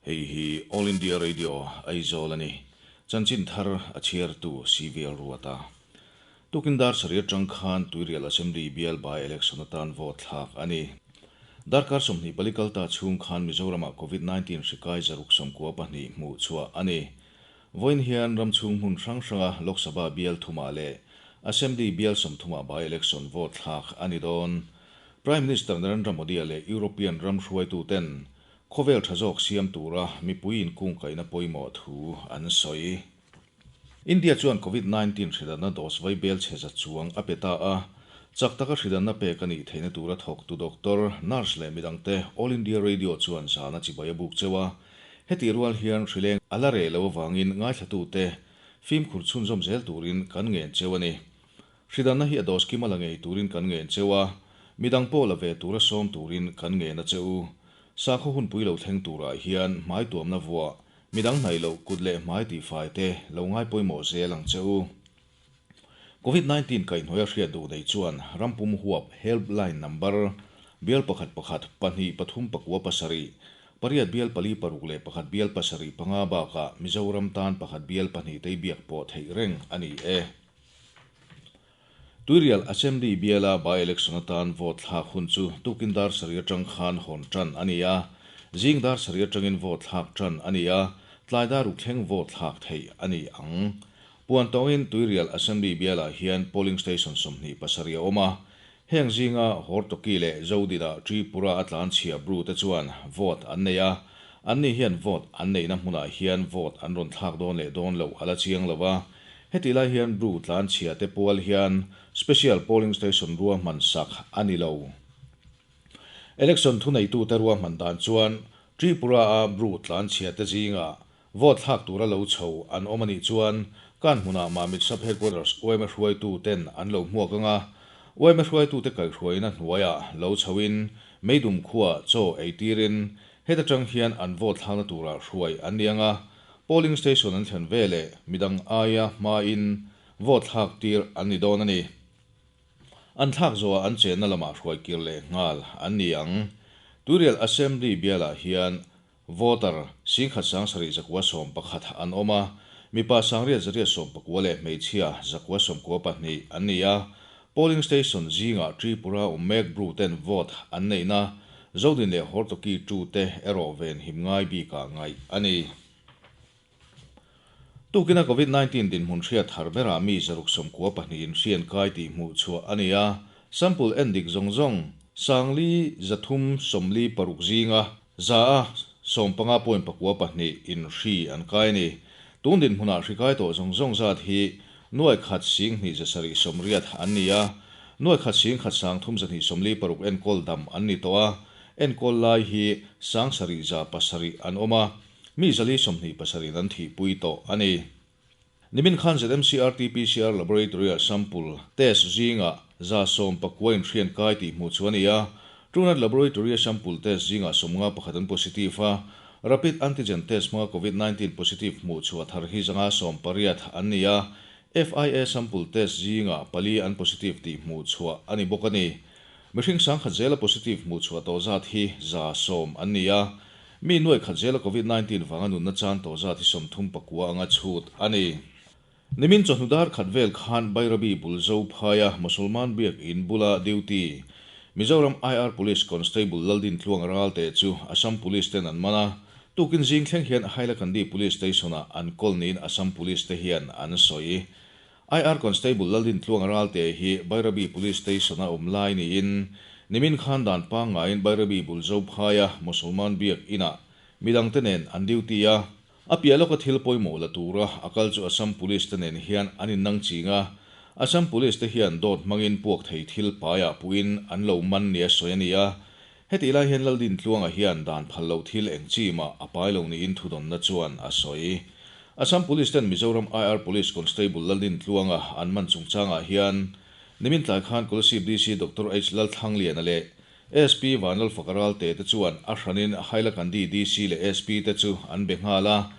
Hei hi All India Radio, Aizawl a ni. Chanchin thar a chhiartu CVL Ruata. Tukin dar sarih atang khan Tuirial Assembly bial by election atan vote thlak a ni. Darkar 24 kalta chhung khan Mizoramah Covid-19 hri kai 692 hmuh chhuah a ni. Vawiin hian ram chhung hmun hrang hranga Lok Sabha bial thumah leh Assembly bial 30ah by election vote thlak a ni dawn. Prime Minister Narendra Modi-a leh European ram hruaituten Khawvel tha zawk siam tura mipui inkungkaihna pawimawh thu an sawi. India chuan Covid 19 hridanna dose vai bel chhe za chuang a pe ta a, chak taka hridanna pek a nih theihna tura thawktu doctor, nurse leh midangte All India Radio chuan zana chibai a buk cheu a. Hetih rual hian hrileng a la reh lo avangin ngaithlatute fimkhur chhunzawm zel turin kan ngen cheu a ni. Hridanna hi a dose kim a la ngei turin kan ngen cheu a, midang pawh la ve tura sawm turin kan ngen a che u. Sakhaw hunpui lo thleng turah hian hmai tuamna vuah, midang hnaih loh kut leh hmai tihfai te lo ngai pawimawh zel ang che u. Covid 19 kaihhnuaia hriat duh nei chuan rampum huap helpline number bial pakhat pakhat pahnih pathum pakua pasarih, pariat bial pali paruk leh pakhat bial pasarih panga bakah Mizoram tan pakhat bial pahnih tei biak pawh theih reng a ni e. Tuirial Assembly biala by-election atan vote thlak hun chu tukin dar sarih atang khan hawn tan a ni a. Zing dar sarih atangin vote thlak tan a ni a, tlai dar uk thleng vote thlak theih a ni ang. Puan tawngin Tuirial Assembly bialah hian polling station 27 a awm a. Heng zinga Hortoki leh Zodina Tripura a tlanchhia Bru te chuan vote an nei a, anni hian vote an neihna hmunah hian vote an rawn thlak dawn leh dawn loh a la chiang lo a. Hetih lai hian Bru tlanchhia te pual hian Special Polling Station ruahman sak a ni lo. Election thuneitute ruahman dan chuan Tripura-a Bru tlanchhia te zingah Vote thlak tura lo chho an awm a nih chuan kan hmunah Mamit Sub Headquarters yma hruaitu ten an lo hmuak ang a, yma hruaitute kaihhruaina hnuaiah lo chhoin Meidum khua chaw ei tirin heta tang hian an vote thlakna tura hruai an ni ang a, polling station an thlen veleh midang aia hmain vote thlak tir an ni dawn a ni. An thlak zawhah an chenna lamah hruai kir leh nghal an ni ang. Tuirial Assembly bialah hian Voter singkhat sangsarih 111 an awm a, mipa 819 leh hmeichhia 192 an ni a. Polling station zingah Tripura awm mek Bru ten vote an neihna Zodin leh Hortoki tu te erawh ven him ngai bikah ngaih a ni. Tukina Covid 19 dinhmun hriat thar berah mi 692 in hrian kai tih hmuh chhuah a ni a, sample en dik zawng zawng 3,346 zinga za a 15.92 in hri an kai a ni. Tun dinhmunah hri kai tawh zawng zawng zat hi 1,207 80 an ni a, 1,1,326 enkawl dam an ni tawh a, enkawl lai hi 7,700 an awm a, mi 427 in an thihpui tawh a ni. Nimin khan ZMC RT-PCR Laboratory-ah sample test zingah 19 in hrian kai tih hmuh chu a ni a. Truenat Laboratory-a sample test zingah 51 an positive a, rapid antigen test hmanga Covid-19 positive hmuh chhuah thar hi 180 an ni a, FIA sample test zingah pali an positive tih hmuh chhuah a ni bawk a ni. Mihring sangkhat zela positive hmuh chhuah tawh zat hi 100 an ni a, Mi nuai khat zela Covid 19 vanga nunna chan tawh zat hi 39 anga chhut a ni. Nimin chawhnu dar khat vel khan Bairabi bul zo phaia Musulman biak in bula duty Mizoram IR Police Constable Laldin Tluang Ralte chu Assam Police ten an man a, tukin zing thleng hian Hailakandi Police Station-ah an kawl niin Assam Police te hian an sawi. IR Constable Laldin Tluang Ralte hi Bairabi Police Station-a awm lai niin nimin khan dan pangngaiin Bairabi bul zo phaia Musulman biak inah midangte nen an duty a. A piah lawka thil pawimawh la tura a kal chu Assam Police te nen hian an innang ching a, Assam Police te hian dawt hmangin puak thei thil paiah puhin an lo man nia sawi a ni a. Hetih lai hian Laldin Tluanga hian dan phal loh thil eng chi mah a pai lo niin thudawnna chuan a sawi. Assam Police ten Mizoram IR Police Constable Laldin Tluanga an man chungchangah hian nimin tlai khan Kolasib DC Doctor H Lalthlangliana leh SP Vanlalfaka Ralte te chuan a hranin Hailakandi DC leh SP te chu an be nghal a.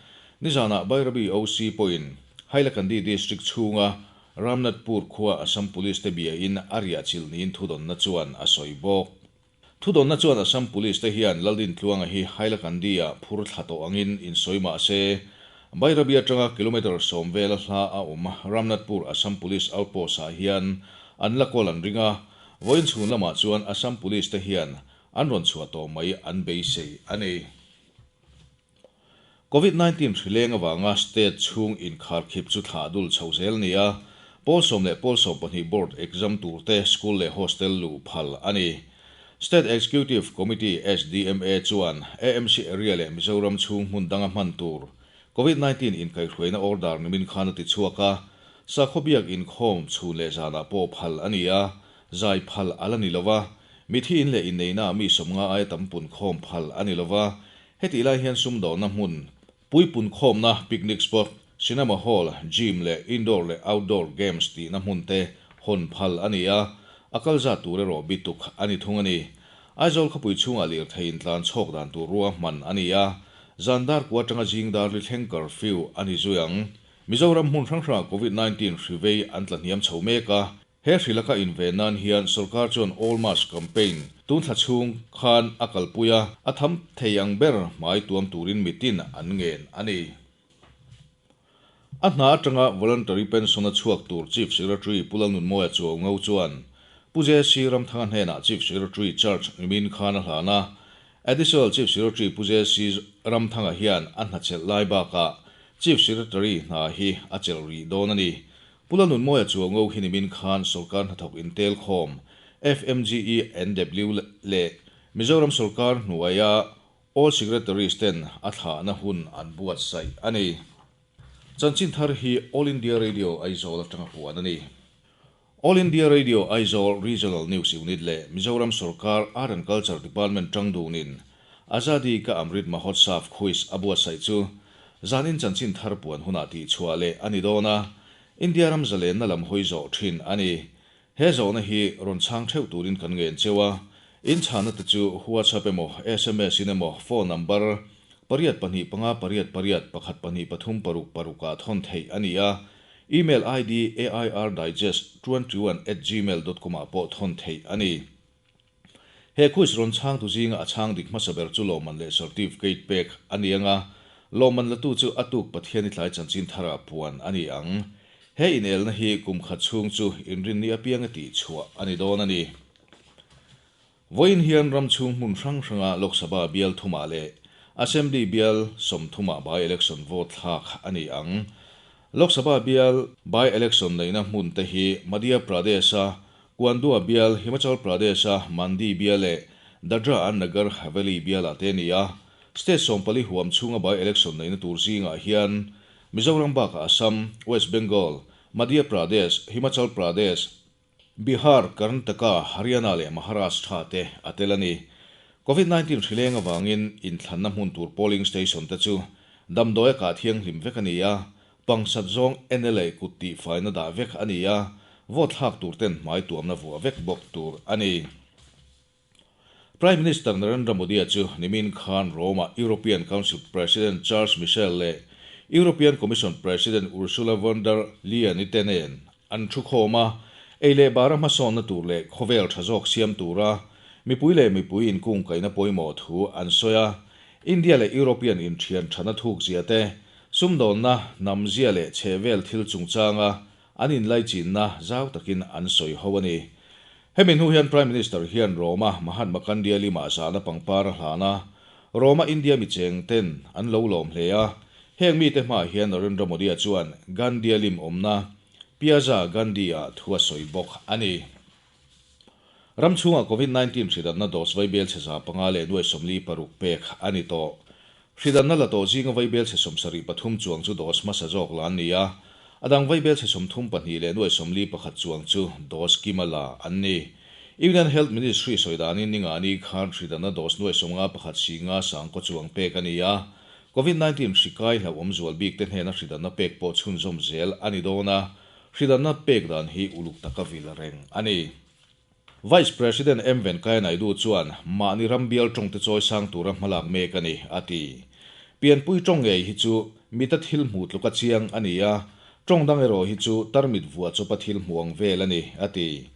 Nizanah Bairabi OC pawhin Hailakandi District chhunga Ramnathpur khua Assam Police te biain a riah chilh niin thudawnna chuan a sawi bawk. Thudawnna chuan Assam Police te hian Laldintluanga hi Hailakandi-ah phur thla tawh angin insawi mah se, Bairabi atanga kilometre sawm vela hla a awm Ramnathpur Assam Police Outpost-ah hian an la kawl an ring a, vawiin chhun lamah chuan Assam Police te hian an rawn chhuah tawh mai an beisei a ni. Covid 19 hrileng avanga state chhung inkharkhip chu thlah dul chho zel ni a, pawl sawm leh pawl 12 board exam tur te school leh hostel luh phal a ni. State Executive Committee, SDMA, chuan AMC area leh Mizoram chhung hmun danga hman tur Covid 19 inkaihhruaina order nimin khan a ti chhuak a, sakhaw biak inkhawm chhun leh zanah pawh phal a ni a, zai phal a la ni lo a, mithi in leh inneihna ah mi 50 aia tam punkhawm phal a ni lo a, Hetih lai hian sumdawhna hmun, puipun khawmna, picnic spot, cinema hall, gym leh indoor leh outdoor games tihna hmun te hawn phal a ni a, a kal zat tur erawh bituk a ni thung a ni. Aizawl khawpui chhungah lirthei intlan chhawk dan tur ruahman a ni a, zan dar kua atanga zing dar li thleng curfew a ni zui ang. Mizoram hmun hrang hrangah Covid 19 hri vei an tla hniam chho mek a, He hri laka inven nan hian sorkar chuan All Mask Campaign tun thla chhung khan a kalpui a, a tham thei ang ber hmai tuam turin mitin an ngen a ni. A hna atanga voluntary pension a chhuak tur Chief Secretary Pu Lalnunmawia Chuaungo chuan Pu JC Ramthanga hnenah Chief Secretary charge nimin khan a hlan a, Additional Chief Secretary Pu JC Ramthanga hian a hna chelh lai bakah Chief Secretary hna hi a chelh rih dawn a ni. Pu Lalnunmawia Chuango hi nimin khan sorkar hnathawk intel khawm FMGENW leh Mizoram sorkar hnuaia All Secretaries ten a thlahna hun an buatsaih a ni. Chanchin thar hi All India Radio Aizawl atanga puan a ni. All India Radio Aizawl Regional News Unit leh Mizoram sorkar Art and Culture Department tang dunin Azadi Ka Amrit Mahotsav Quiz a buatsaih chu zanin chanchin thar puan hunah tihchhuah leh a ni dawn a, India ram zalenna lam hawi zawh thin a ni. He zawhna hi rawn chhang theuh turin kan ngen cheu a, in chhana te chu WhatsApp emaw, sms in emaw, phone number pariat pahnih panga pariat pariat pakhat pahnih pathum paruk paruk ah thawn theih a ni a, email id airdigest 21 at gmail dot com ah pawh thawn theih a ni. He quiz rawn chhangtu zinga a chhang dik hmasa ber chu lawmman leh certificate pek a ni ang a, lawmman latu chu a tuk Pathiani tlai chanchin tharah puan a ni ang. He inelna hi kum khat chhung chu inrinni apianga tihchhuah a ni dawn a ni. Vawiin hian ram chhung hmun hrang hranga Lok Sabha bial thumah leh Assembly bial 30ah by-election vote thlak a ni ang. Lok Sabha bial by-election neihna hmun te hi Madhya Pradesh-a Kuandua bial, Himachal Pradesh-a Mandi bial leh Dadra and Nagar Haveli bialah te a ni a. State 14 huam chhunga by-election neihna tur zingah hian Mizoram bakah Assam, West Bengal, Madhya Pradesh, Himachal Pradesh, Bihar, Karnataka, Haryana leh Maharashtra te a tel a ni. Covid 19 hrileng avangin inthlanna hmun tur polling station te chu damdawi a kah thianghlim vek a ni a, Pangsat zawng NLA kut tihfaina dah vek a ni a, vote thlak tur ten hmai tuamna vuah vek bawk tur a ni. Prime Minister Narendra Modi-a chu nimin khan Rome-ah European Council President Charles Michel leh European Commission President Ursula von der Leyen-i te nen an thu khawm a, ei leh bara hmasawnna tur leh khawvel tha zawk siam tura mipui leh mipui inkungkaihna pawimawh thu an sawi a, India leh European inthian thana thukzia te Sumdawnna, hnamzia leh chhehvel thil chungchanga an inlaichinna zau takin an sawi ho a ni. Hemi hnu hian Prime Minister hian Rome-a Mahatma Gandhi-a limah zahna pangpar a hlan a, Rome-a India mi cheng ten an lo lawm hle a. Heng mite hmaah hian Narendra Modi-a chuan Gandhi-a lim awmna Piazza Gandhi-ah thu a sawi bawk a ni. Ram chhungah Covid 19 hridanna dose vaibel chhe 500 leh nuai 46 pek a ni tawh. Hridanna la tawh zinga vaibel chhe 73 chuang chu dose hmasa zawk la an ni a, a dang vaibel chhe 32 leh nuai 41 chuang chu dose kima la an ni. Union Health Ministry sawi danin ningani khan hridanna dose nuai 51 singa sangkaw chuang pek a ni a, Covid 19 hri kai hlauhawm zual bik te hnena hridanna pek pawh chhunzawm zel a ni dawn a, Hridanna pek dan hi uluk taka vil reng a ni. Vice President M Venkaiah Naidu chuan mahni ram bial tawngte chawi sang tura hmalak mek a ni, a ti. Pianpui tawng ngei hi chu mita thil hmuh tluka chiang a ni a, tawng dang erawh hi chu tarmit vuah chawpa thil hmuh ang vel a ni, a ti.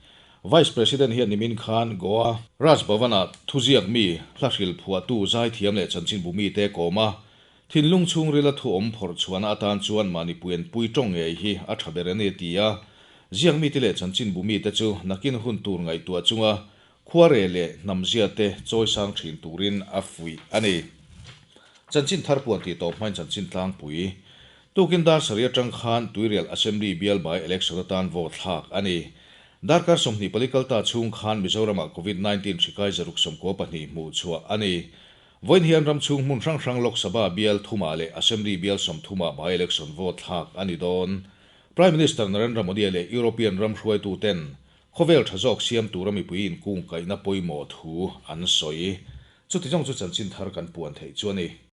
Vice President hian nimin khan Goa Raj Bhavan-ah thuziak mi, hla hrilh phuahtu zaithiam leh chanchinbu mite kawm a, thinlung chhungrila thu awm phawrh chhuahna atan chuan mahni puianpui tawng ngei hi a tha ber a ni a ti a. Ziak mite leh chanchinbu mite chu nakin hun tur ngaihtuah chunga khuarel leh hnamzia te chawisang thin turin a fuih a ni. Chanchin thar puan tih tawp hmain chanchin tlangpui tukin dar sarih atang khan Tuirial Assembly bial by election atan vote thlak a ni. Darkar 24 kalta chhung khan Mizoramah Covid 19 hri kai 692 hmuh chhuah a ni. Vawiin hian ram chhung hmun hrang hrang Lok Sabha bial thumah leh Assembly bial 30ah by election vote thlak a ni dawn. Prime Minister Narendra Modi leh European ram hruaituten khawvel tha zawk siam tura mipui inkungkaihna pawimawh thu an sawi. Chuti zawng chu chanchin thar kan puan theih chu a ni.